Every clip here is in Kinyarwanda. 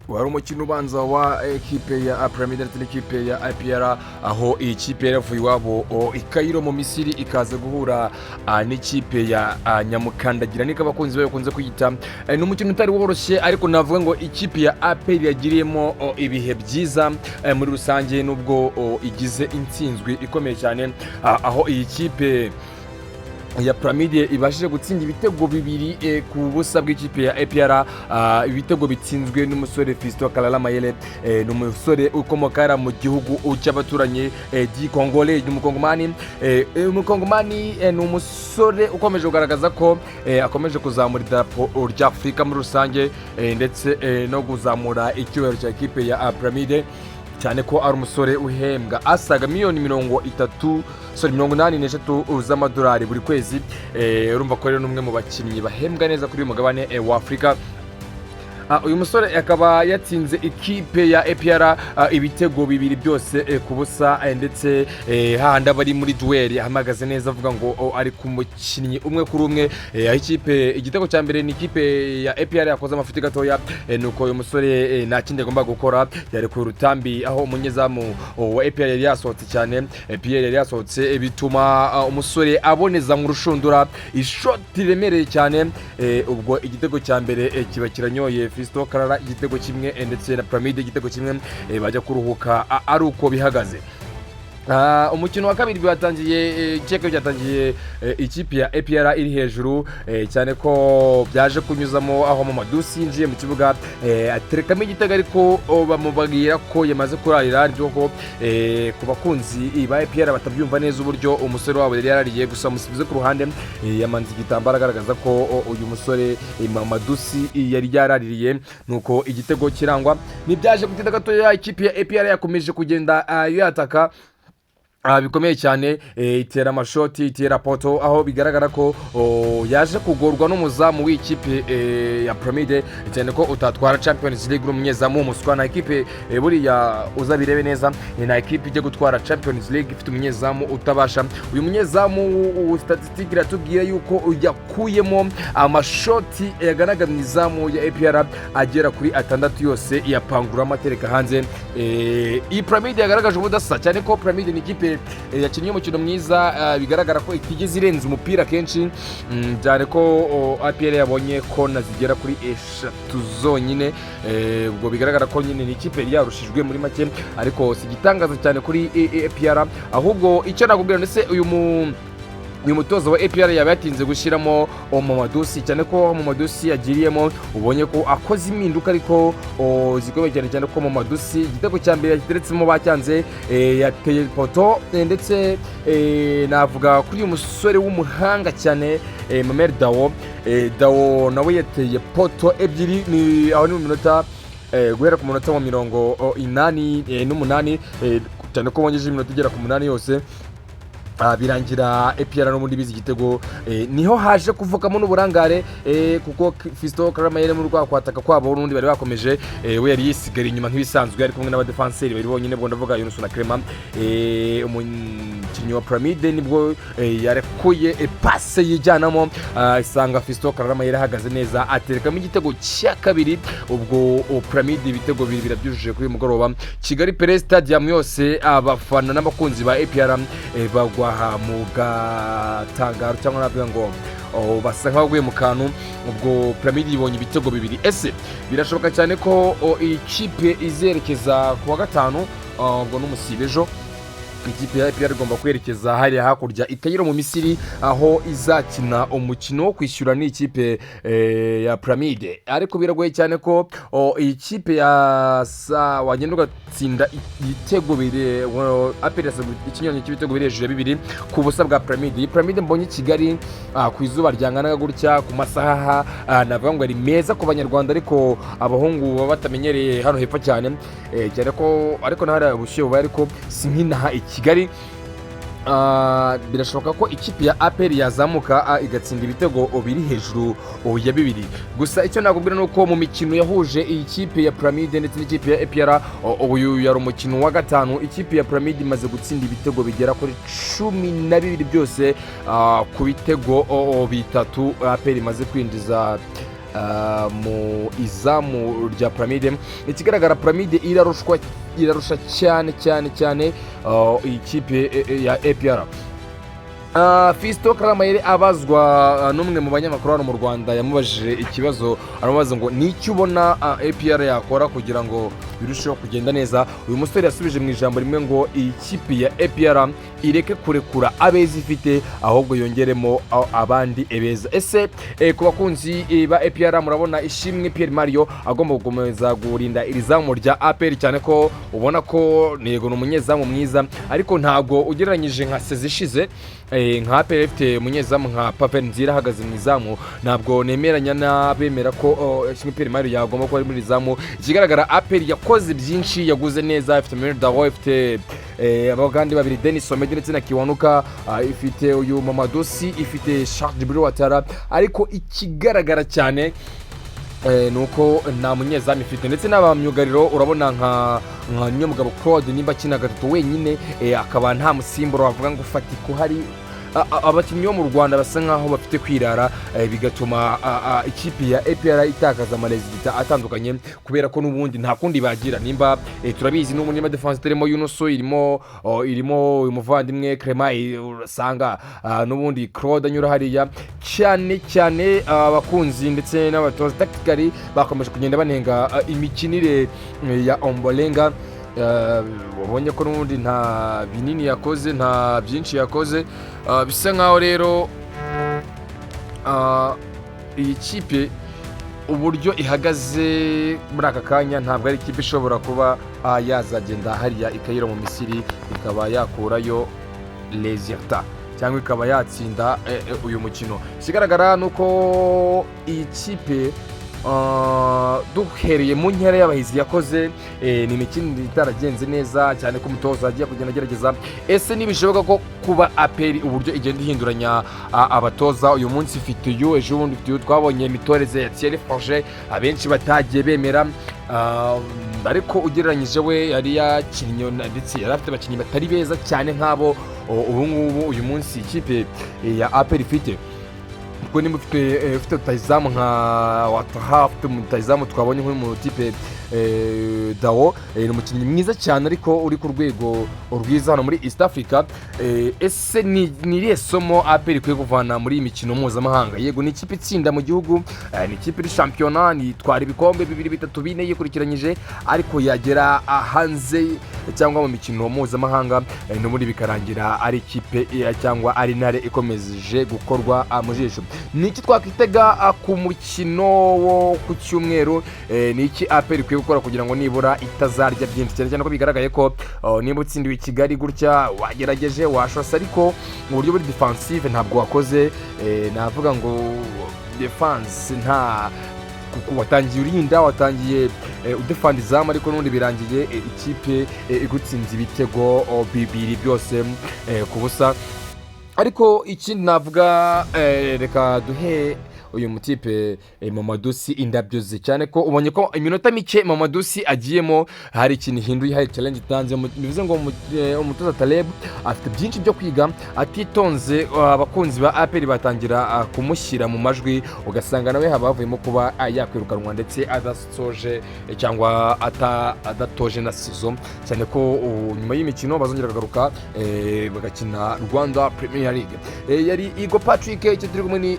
Wari umukino ubanza wa ekipe ya Pyramids ndetse n'ikipe ya APR, aho iyi kipe yari yavuye iwabo i Cairo mu Misiri, ikaza guhura n'ikipe ya Nyamukandagira, niko abakunzi bayo bakunze kuyita. Ni umukino utari woroshye, ariko navuga ngo ikipe ya APR yagiriyemo ibihe byiza muri rusange, nubwo igize intsinzwi ikomeye cyane, aho iyi kipe ya Pyramide ibashije gutsinda ibitego 2 ku busa bw'ikipe ya APR, ibitego bitsinzwe n'umusore Fiston Kalala Mayele. Ni umusore ukomoka hariya mu gihugu cy'abaturanyi di Congolais, ni umukongomani. Umukongomani ni umusore ukomeje kugaragaza ko akomeje kuzamura idarapo rya Afurika muri rusange, ndetse no kuzamura icyubahiro cya ekipe ya Pyramide, cyane ko ari umusore uhembwa asaga miliyoni 30, sorry, 83 z'amadolari buri kwezi. Urumva ko rero ni umwe mu bakinnyi bahembwa neza kuri uyu mugabane wa Afurika. Uyu musore akaba yatsinze ikipe ya APR ibitego 2 byose ku busa, ndetse hahandi aba ari muri duel ahagaze neza, avuga ngo ari ku mukinnyi umwe kuri umwe, aho ikipe igitego cya mbere ni ikipe ya APR yakoze amafuti gatoya, nuko uyu musore nta kindi agomba gukora, yari ku rutambi aho umunyezamu wa APR yari yasohotse cyane, Pierre yari yasohotse, bituma umusore aboneza mu rushundura ishoti riremereye cyane. Ubwo igitego cya mbere kiba kiranyoye Fiston Kalala igitego kimwe, ndetse na Pyramide igitego kimwe, bajya kuruhuka ari uko bihagaze. Umukino wa kabiri byatangiye, ikeka byatangiye ikipe ya APR iri hejuru, cyane ko byaje kunyuzamo aho Mamadou yinjiye mu kibuga, aterekamo igitego, ariko bamubwira ko yamaze kurarira. Aribyo ko ku bakunzi ba APR batabyumva neza uburyo umusore wabo yari yarariye, gusa musubize ku ruhande, yamanze igitambaro agaragaza ko uyu musore Mamadou yari yaraririye, nuko igitego kirangwa. Ntibyaje gutinda gatoya, ikipe ya APR yakomeje kugenda yataka bikomeye cyane, itera amashoti, itera poto, aho bigaragara ko yaje kugorwa n'umuzamu w'ikipe ya Pyramide, cyane ko utatwara Champions League uri umunyezamu w'umuswa. Na ekipe buriya uzabirebe neza, na ekipe ijya gutwara Champions League ifite umunyezamu utabasha. Uyu munyezamu, statistique iratubwira yuko yakuyemo amashoti yaganaga mu izamu ya APR agera kuri atandatu, yose yapanguramo atereka hanze. Iyi Pyramide yagaragaje ubudasa, cyane ko Pyramide ni ikipe yakinnye umukino mwiza, bigaragara ko itigeze irenza umupira kenshi, cyane ko APR yabonye kona zigera kuri eshatu zonyine. Ubwo bigaragara ko nyine ni ikipe yari yarushijwe muri make, ariko si igitangaza cyane kuri APR. Ahubwo icyo nakubwira, ndetse uyu mutoza wa APR yaba yatinze gushyiramo Mamadou Sy, cyane ko Mamadou Sy yagiriyemo, ubonye ko akoze impinduka ariko zikomeye cyane, cyane ko Mamadou Sy igitego cya mbere yakiteretsemo bacyanze, yateye poto, ndetse navuga kuri uyu musore w'umuhanga cyane, Memel Dao. Dao nawe yateye poto ebyiri, ni aho ni mu minota guhera ku munota wa 88, cyane ko bongeje iminota igera ku 8 yose. Birangira APR n'ubundi bizi igitego, niho haje kuvukamo n'uburangare, kuko Fiston Kalala Mayele muri rwa kwataka kwabo n'ubundi bari bakomeje, we yari yisigara inyuma nk'ibisanzwe, ari kumwe n'abadefanseri bari bonyine, ubwo ndavuga Yunusu na Clement. Umukinnyi wa Pyramide nibwo yarekuye passe yijyanamo, isanga Fiston Kalala Mayele ahagaze neza, aterekamo igitego cya kabiri. Ubwo Pyramide ibitego bibiri birabyujuje kuri uyu mugoroba. Kigali Pele Stadium yose, abafana n'abakunzi ba APR bagwa mu gatangaro, cyangwa navuga ngo basa nk'abaguye mu kantu ubwo Pyramide ibonye ibitego bibiri. Ese birashoboka cyane ko iyi kipe izerekeza ku wa gatanu, ubwo n'umusibe ejo ikipe ya APR igomba kwerekeza hariya hakurya i Cairo mu Misiri, aho izakina umukino wo kwishyura n'ikipe ya Pyramide? Ariko biragoye cyane ko iyi kipe ya sa wagenda ugatsinda ibitego biri, APR yasabwe ikinyuranyo cy'ibitego biri hejuru ya 2 ku busa bwa Pyramide. Iyi Pyramide mbonye i Kigali ku izuba ryanganaga gutya, ku masaha navuga ngo ari meza ku Banyarwanda, ariko abahungu baba batamenyereye hano hepfo cyane, cyane ko ariko na hariya ubushyuhe bubaye, ariko si nk'inaha i Kigali. Birashoboka ko ikipe ya APR yazamuka igatsinda ibitego biri hejuru ya 2. Gusa icyo nakubwira ni uko mu mikino yahuje iyi kipe ya Pyramide ndetse n'ikipe ya APR, uyu yari umukino wa gatanu, ikipe ya Pyramide imaze gutsinda ibitego bigera kuri 12 byose ku bitego 3 APR imaze kwinjiza. mu izamu rya Pyramide. Ikigaragara, Pyramide irarushwa, irarusha cyane cyane cyane iyi kipe ya APR. Fiston Karamayere abazwa n'umwe mu banyamakuru hano mu Rwanda, yamubajije ikibazo, aramubaza ngo: "Ni icyo ubona APR yakora kugira ngo birusheho kugenda neza?" Uyu musore yasubije mu ijambo rimwe ngo iyi kipe ya APR ireke kurekura abeza ifite, ahubwo yongeremo abandi beza. Ese ku bakunzi ba APR, murabona Ishimwe Pierre Mario agomba gukomeza gurinda iri zamu rya APR, cyane ko ubona ko yego ni umunyezamu mwiza, ariko ntabwo ugereranyije nka saison ishize, nka APR ifite umunyezamu nka Pavel Nzira ahagaze mu izamu? Ntabwo nemeranya n'abemera ko Ishimwe Pierre Mario yagomba kuba ari muri iri zamu. Ikigaragara, APR yakoze byinshi, yaguze neza, ifite Memel Dao, ifite abagande babiri Denis Omedi ndetse na Kiwanuka, ifite uyu Mamadou Sy, ifite Charles Djibril Ouattara, ariko ikigaragara cyane ni uko nta munyezamu ifite, ndetse n'abamyugariro urabona nka Niyomugabo Claude nimba akina gatatu wenyine, akaba nta musimburo wavuga ngo ufatika uhari. Abakinnyi bo mu Rwanda basa nkaho bafite kwirara, bigatuma ikipe ya APR itakaza ama résultats atandukanye, kubera ko n'ubundi nta kundi bagira. Nimba turabizi n'ubundi, niba défense itarimo Yunusu, irimo uyu muvandimwe Clement, urasanga n'ubundi Claude anyura hariya cyane cyane. Abakunzi ndetse n'abatoza tactically bakomeje kugenda banenga imikinire ya Ombolenga. Wabonye ko n'ubundi nta binini yakoze, nta byinshi yakoze. Bisa nkaho rero iyi kipe uburyo ihagaze muri aka kanya ntabwo ari ikipe ishobora kuba yazagenda hariya i Cairo mu Misiri ikaba yakurayo résultat cyangwa ikaba yatsinda uyu mukino. Ikigaragara ni uko iyi kipe, duhereye mu nkera y'abahizi yakoze, ni imikino itaragenze neza cyane ko umutoza agiye kugenda agerageza. Ese ntibishoboka ko kuba APR uburyo igenda ihinduranya abatoza, uyu munsi ifite uyu, ejo bundi ifite uyu? Twabonye imitoreze ya Thierry Froger abenshi batagiye bemera, ariko ugereranyije we yari yakinnye ndetse yari afite abakinnyi batari beza cyane nk'abo ubu ngubu uyu munsi ikipe ya APR ifite, kuko nimba ufite rutahizamu nka Wataha, ufite rutahizamu twabonye nk'uyu type Dao, ni umukinnyi mwiza cyane ariko uri ku rwego rwiza hano muri East Africa. Ese ni irihe somo APR ikwiye kuvana muri iyi mikino mpuzamahanga? Yego, ni ikipe itsinda mu gihugu, ni ikipe iri shampiyona, nitwara ibikombe bibiri, bitatu, bine yikurikiranyije, ariko yagera hanze cyangwa mu mikino mpuzamahanga, n'ubundi bikarangira ari ikipe cyangwa ari Intare ikomeje gukorwa mu jisho. Ni iki twakwitega ku mukino wo ku cyumweru? Ni iki APR ikwiye gukora kugira ngo nibura itazarya byinshi, cyane cyane ko bigaragaye ko niba utsindiwe i Kigali gutya, wagerageje washose, ariko mu buryo buri défensive ntabwo wakoze, navuga ngo défense nta, kuko watangiye urinda, watangiye udefanda izamu, ariko n'ubundi birangiye ikipe igutsinze ibitego bibiri byose ku busa. Ariko ikindi navuga, reka duhe uyu mutipe Mamadou Sy indabyo ze, cyane ko ubonye ko iminota mike Mamadou Sy agiyemo hari ikintu ihinduye, hari challenge itanze. Bivuze ngo umutoza Taleb afite byinshi byo kwiga. Atitonze, abakunzi ba APR batangira kumushyira mu majwi, ugasanga nawe haba havuyemo kuba yakwirukanwa ndetse adasoje cyangwa adatoje na saison, cyane ko nyuma y'imikino bazongera bakagaruka bagakina Rwanda Premier League. Yari Igo Patrick, icyo turi kumwe ni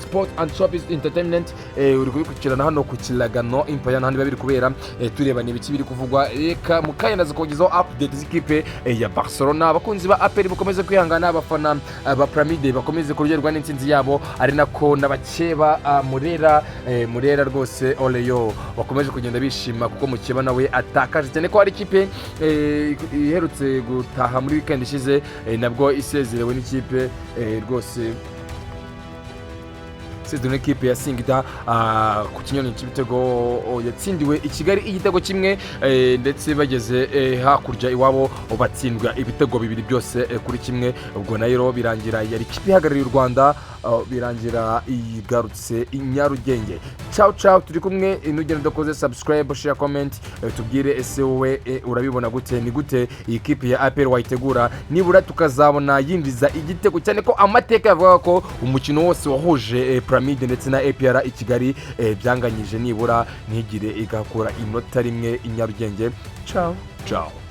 Sport and Showbiz Entertainment. Uri kubikurikirana hano ku Kiragano Empire n'ahandi biba biri kubera. Tureba ni ibiki biri kuvugwa. Reka mu kanya ndaza kubagezaho update z'ikipe ya Barcelona. Abakunzi ba APR bakomeze kwihangana, abafana ba Pyramide bakomeze kuryoherwa n'intsinzi yabo, ari nako n'abakeba Murera, Murera rwose Oleyo bakomeje kugenda bishima kuko mukeba nawe atakaje, cyane ko hari ikipe iherutse gutaha muri weekend ishize, nabwo isezerewe n'ikipe rwose, isezerano n'ikipe ya Singida ku kinyoni cy'ibitego. Yatsindiwe i Kigali igitego kimwe, ndetse bageze hakurya iwabo batsindwa ibitego bibiri byose kuri kimwe. Ubwo nayo birangira yari ikipe ihagarariye u Rwanda, birangira igarutse i Nyarugenge. Ciao ciao, turi kumwe. Nugenda udakoze subscribe, share, comment, tubwire ese wowe urabibona gute? Ni gute iyi kipe ya APR wayitegura nibura tukazabona yinjiza igitego, cyane ko amateka yavuga ko umukino wose wahuje Pyramide ndetse na APR i Kigali byanganyije, nibura ntigire igakura inota rimwe i Nyarugenge. Ciao ciao.